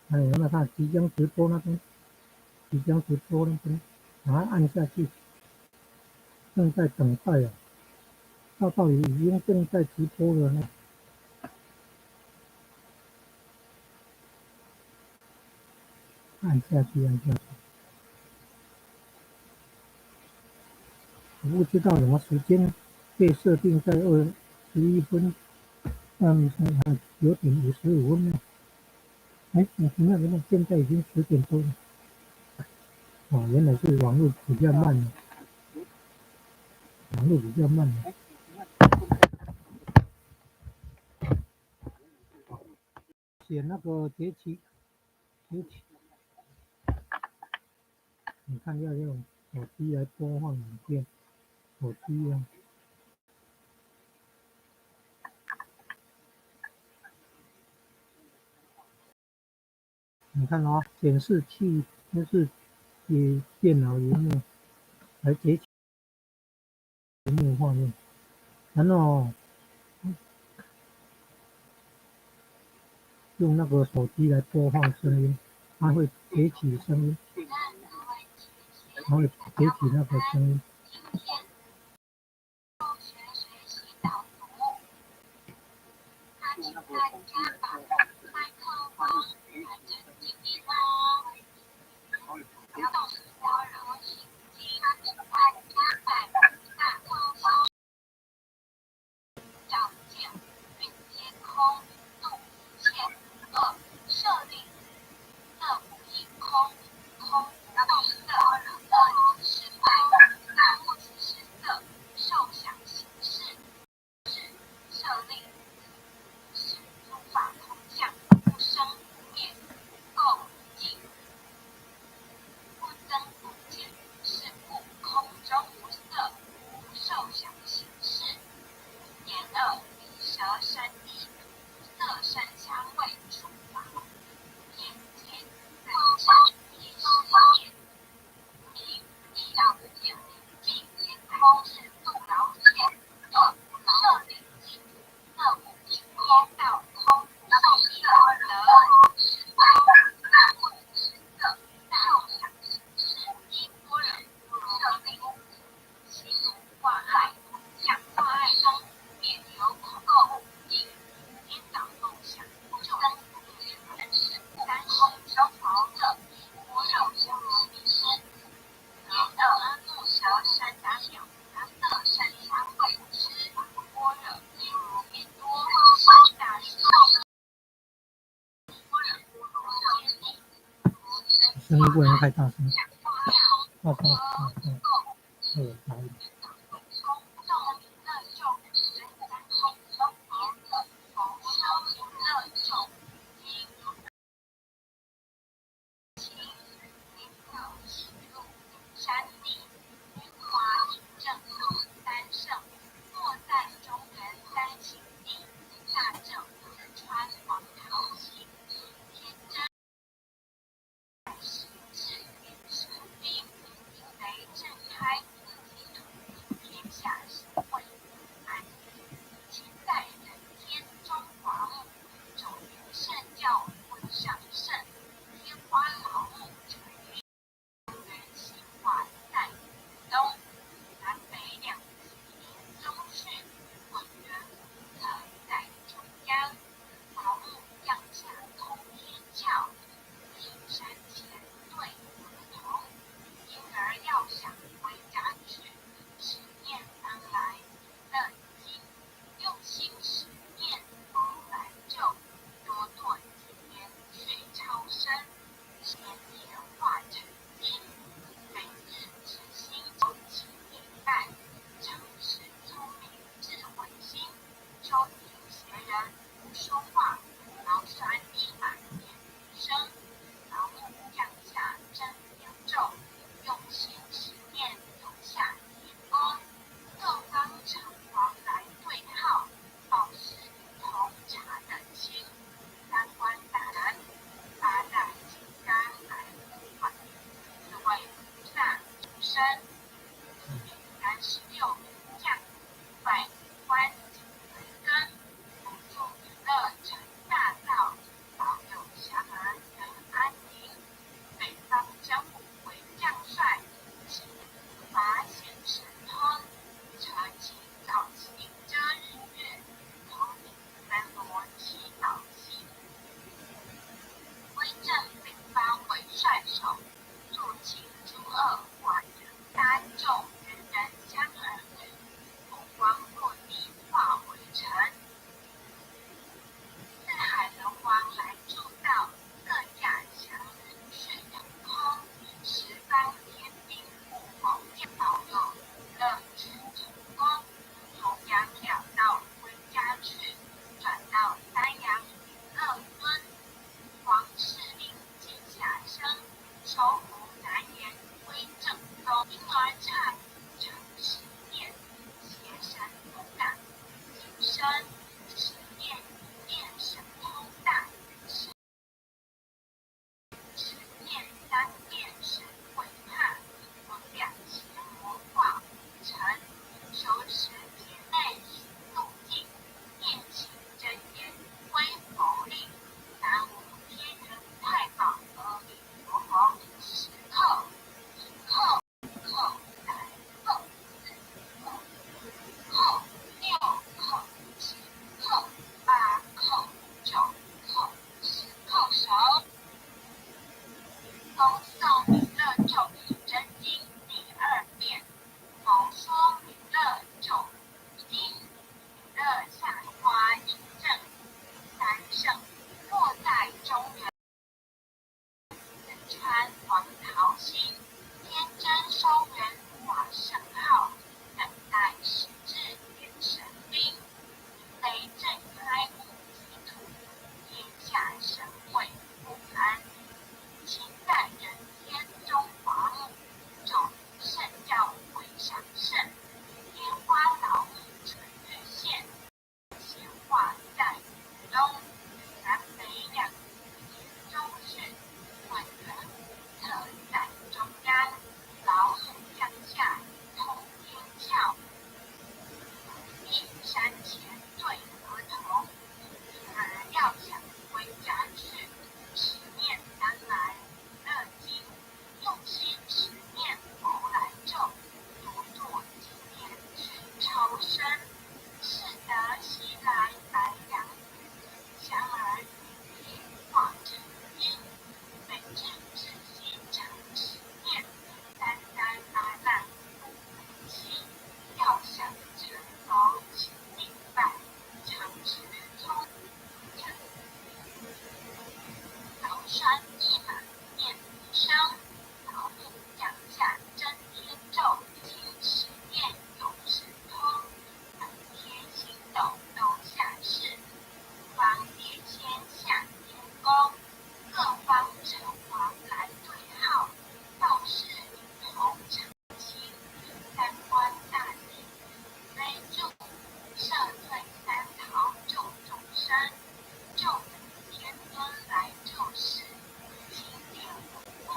哎，有沒有看即將直播那邊？即將直播那邊，把它按下去。正在等待啊，到底已經正在直播了呢。按下去，按下去。我不知道什麼時間被設定在21分，9點55分呢。哎，你看，原來現在已經10點多了。哦，原來是網絡比較慢，網絡比較慢。選那個截取，截取。你看要用手機來播放影片，手機啊。你看哦，顯示器就是以電腦螢幕來截取螢幕畫面，然後用那個手機來播放聲音，它會截取聲音，它會截取那個聲音。聲音不能太大聲，大大大大，會有雜音。惡化搭救人人香兒女，佛光落地化微塵。四海龍王來助道，各駕祥雲去騰空。十方天兵護佛教保佑彌勒去成功，弘揚了道歸家去，轉到丹陽彌勒尊。黃士令盡下生，收服難言歸正宗。嬰兒剎常持念，邪神不敢近身。持念一念神通大，持念三變神鬼怕。猛趕邪魔化微塵，修持劫內行度盡，念起真言歸佛令。南無天人太保阿彌陀佛。10叩，一叩，二叩，三叩，四叩，五叩，六叩，七叩，八叩，九叩，10叩首。恭誦彌勒救苦真經第二遍，佛說彌勒救苦經。彌勒下華印證三聖，落在中原四川黃桃興，天真收元化聖號，等待時至點神兵，雷震開悟極土，天下神鬼不安。親在人天中華母，九黎聖教迴響盛，天花老母垂玉現，顯化在東，南北兩田中是，滾輪五冊在中央，老母降下通天竅，土地山前對河頭，嬰兒要想歸家去，持念當來彌勒經，用心持念佛來咒，多做經年去超生。是得西來白羊子，祥兒雲鐵化成金，每日至心常持念，三災八難不能侵。要想成佛勤禮拜，常持聰正。勞栓一馬念一聲，老母降下真天咒，心持念有神通，滿天星斗都下世，五方列仙下天宮，各方城隍來對號，道士靈童常清，三官大帝慈悲助，赦罪三逃救眾生，救苦天尊來救世，清淨五部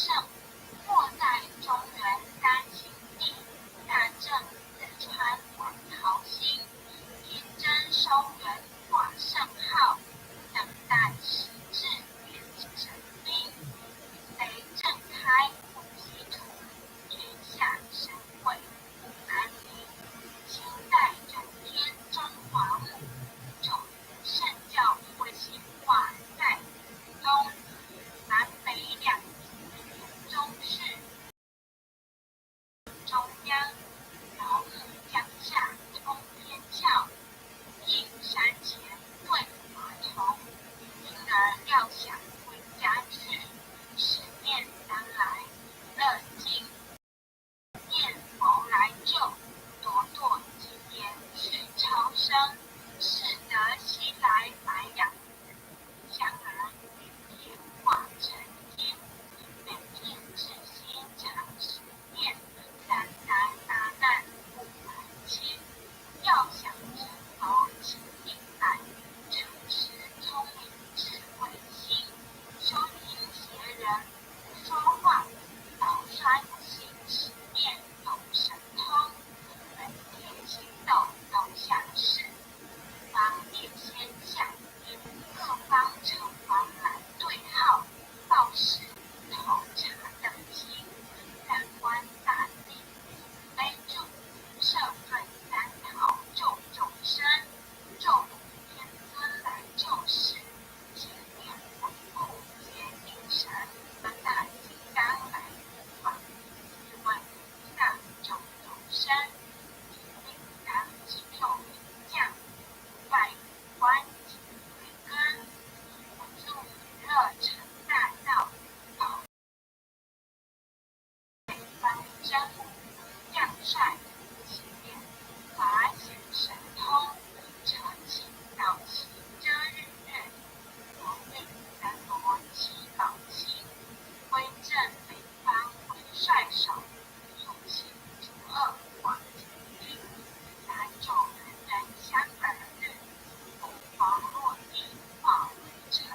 圣，或在中原三秦地，大正四川王桃心，天真收圆化圣号，等待时至变神兵，雷震开悟极土，天下神鬼不安宁。心在九天中华母，种子圣教会兴化在东，南北两族中是中央，老母降下通天窍，应山前对华童，婴儿料想回家去，十念当来弥勒经，念佛来救，咄咄吉言去超生，是得西来白养子，香儿雨天化成金，每日至心常持念，三灾八难不来侵。要想成佛请顶拜，常持聪明智慧心，休听邪人胡说话，早衰不信持念有神通，每天星斗都下示，五方列仙下天，各方城隍来对号，报事头查等经，三官大帝慈悲助，赦罪三途救众生，救苦天尊来救世，经典稳固接引神，大金刚来护法，四位菩萨救众生，金刚救苦将，拜关紧回根，我祝弥勒成大道，保北方真武将帅，起点法显神通，扯起道旗遮日月，佛运三罗七宝星，威震北方为帅首，肃清诸恶广结兵，来救人人香儿女，凤凰落地化为尘，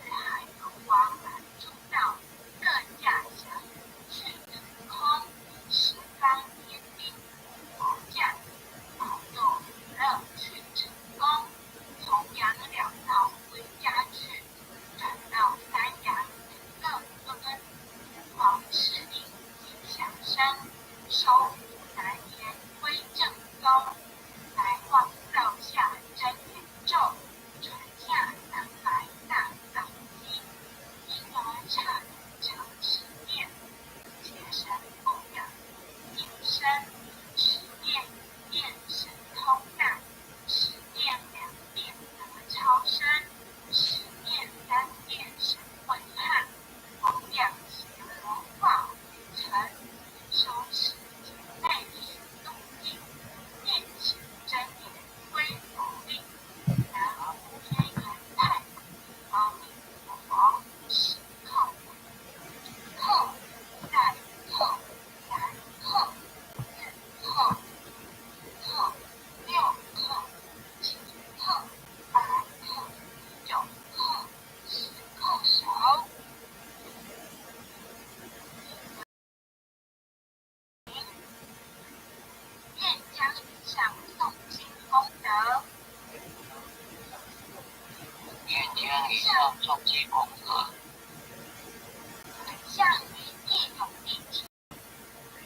四海龙王来助道，各驾祥云去腾空，十方天兵护佛将，保佑弥勒去成功，重阳了道归家去，转到三阳弥勒尊，黄敕令吉祥声，守护南岩归正宗，来望造下真言咒，传下南来大藏经，婴儿刹常持念，结神供养念身，持念一念神通大，持念两念得超生，持念三念神会判，弘扬邪魔化为尘，修持劫内许度尽，念起真言归佛力，南无天元太阿弥陀佛，10叩，一叩，再叩，三叩，四叩，五叩，六叩，七叩，八叩，九叩，10叩首。愿将以上诵经功德，愿将以上诵经功德，回向于叶永烈天，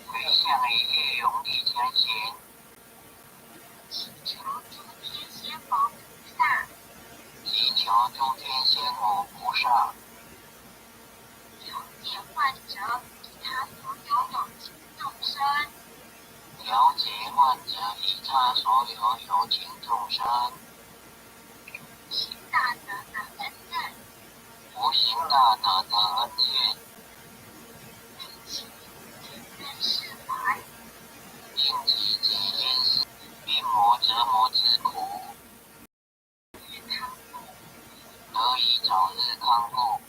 回向于叶永烈天仙，祈求诸天仙佛菩萨，祈求诸天仙佛菩萨，调解患者与他所有有情众生，调节患者与他所有有情众生，无形大德的恩怨，无形大德的恩怨，令其结冤释怀，令其结冤释病魔折磨之苦，日康复，得以早日康复，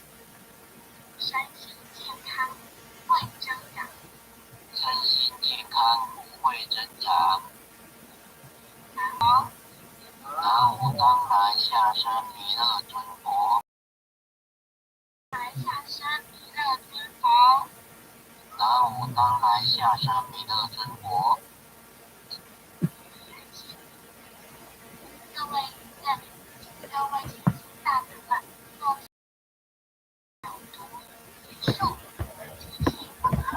身心健康，福慧增长，身心健康，福慧增长。南无南无当来下生弥勒尊佛，来下生弥勒尊佛，南无当来下沙弥勒尊佛。各位，请各位亲亲大德们做导读结束，集体晚安。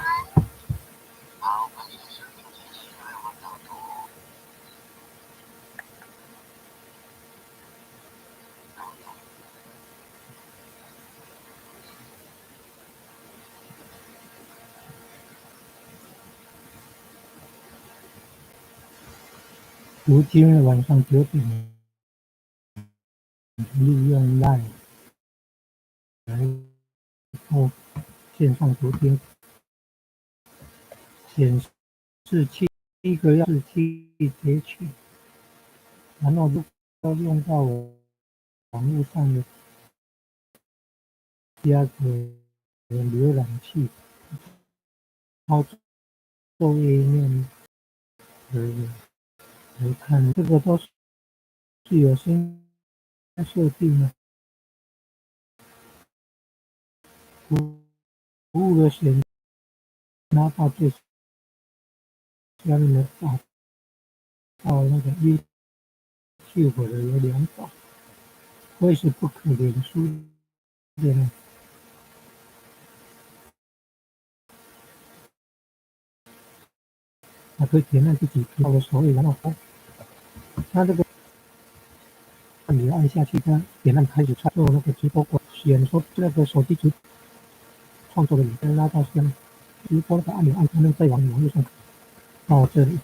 好，感谢师父继续为我们导读。导读。如今晚上9点，利用 LINE 来做线上读经，显示器一个要是去截取，然后如果用到网络上的加个浏览器操作页面来看，这个都是有先设定的，服务的选拉到最下面的到那个 YouTube 的有两种，Facebook、脸书的呢，还可以点按自己频道的首页，然后它这个你按下去，它点按开始创作那个直播，选说那个手机直创作的影片拉到下面，直播那个按钮按，才能再往网络上到这里。